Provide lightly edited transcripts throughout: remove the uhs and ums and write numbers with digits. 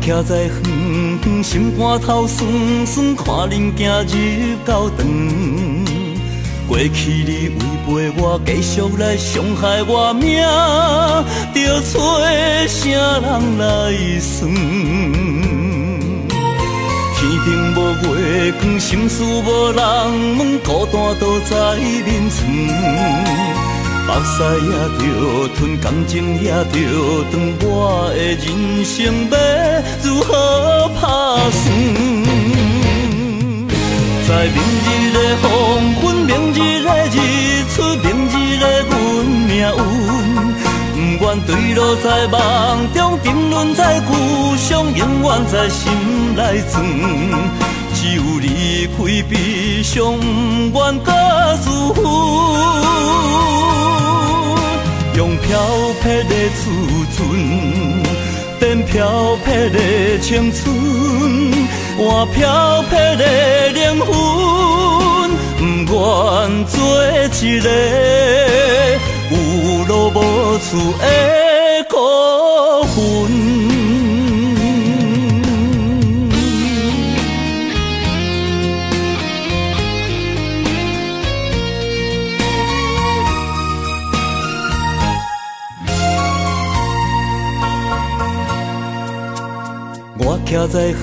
徛在远遠，心肝頭酸酸，看恁行入教堂。過去你違背我，繼續來傷害我命，著找啥人來算？天頂無月光，心事無人問，孤單倒在眠床。目屎也著吞，感情也著斷，我的人生欲如何拍算？在明日的黃昏，明日的日出，明日的阮命運，不願墜落在夢中，沉淪在故鄉，永遠在心內藏。只有離開悲傷，不願閣自負。用飄泊的自尊，點飄泊的青春，換飄泊的靈魂，不願做一个有路無厝的孤魂。我徛在遠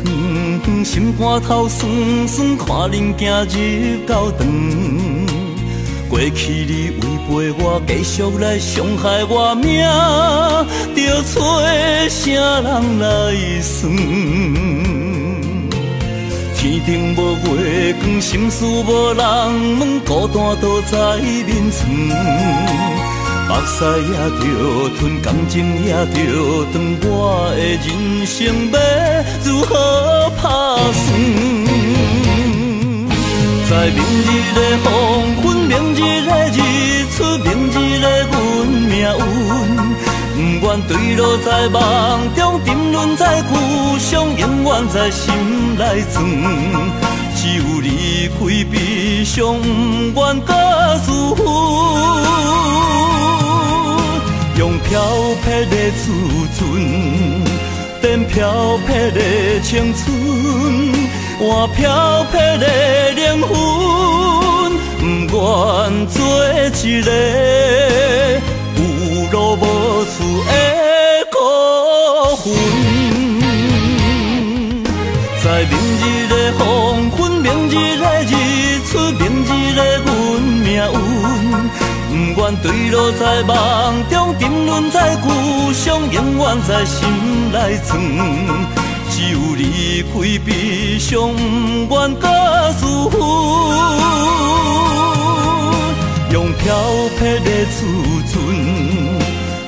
遠，心肝頭酸酸，看恁行入教堂。過去你違背我，繼續來傷害我命，著找啥人來算？天頂無月光，心事無人問，孤單倒在眠床。目屎也著吞，感情也著斷，我的人生欲如何拍算？在明日的黃昏，明日的日出，明日的阮命運，不願墜落在夢中，沉淪在故鄉，永遠在心內藏。只有離開悲傷，不願閣自負。用飄泊的自尊，點飄泊的青春，換飄泊的靈魂，不願做一个有路無厝的孤魂。在明日的黃昏，明日的日出，明日的阮命運，不願墜落在夢中，沉淪在故鄉，永遠在心內藏。只有離開悲傷，不願閣自負。用飄泊的自尊，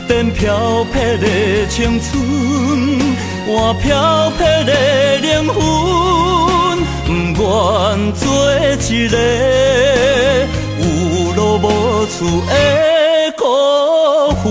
點飄泊的青春，換飄泊的靈魂，不願做一個有路無厝的孤魂。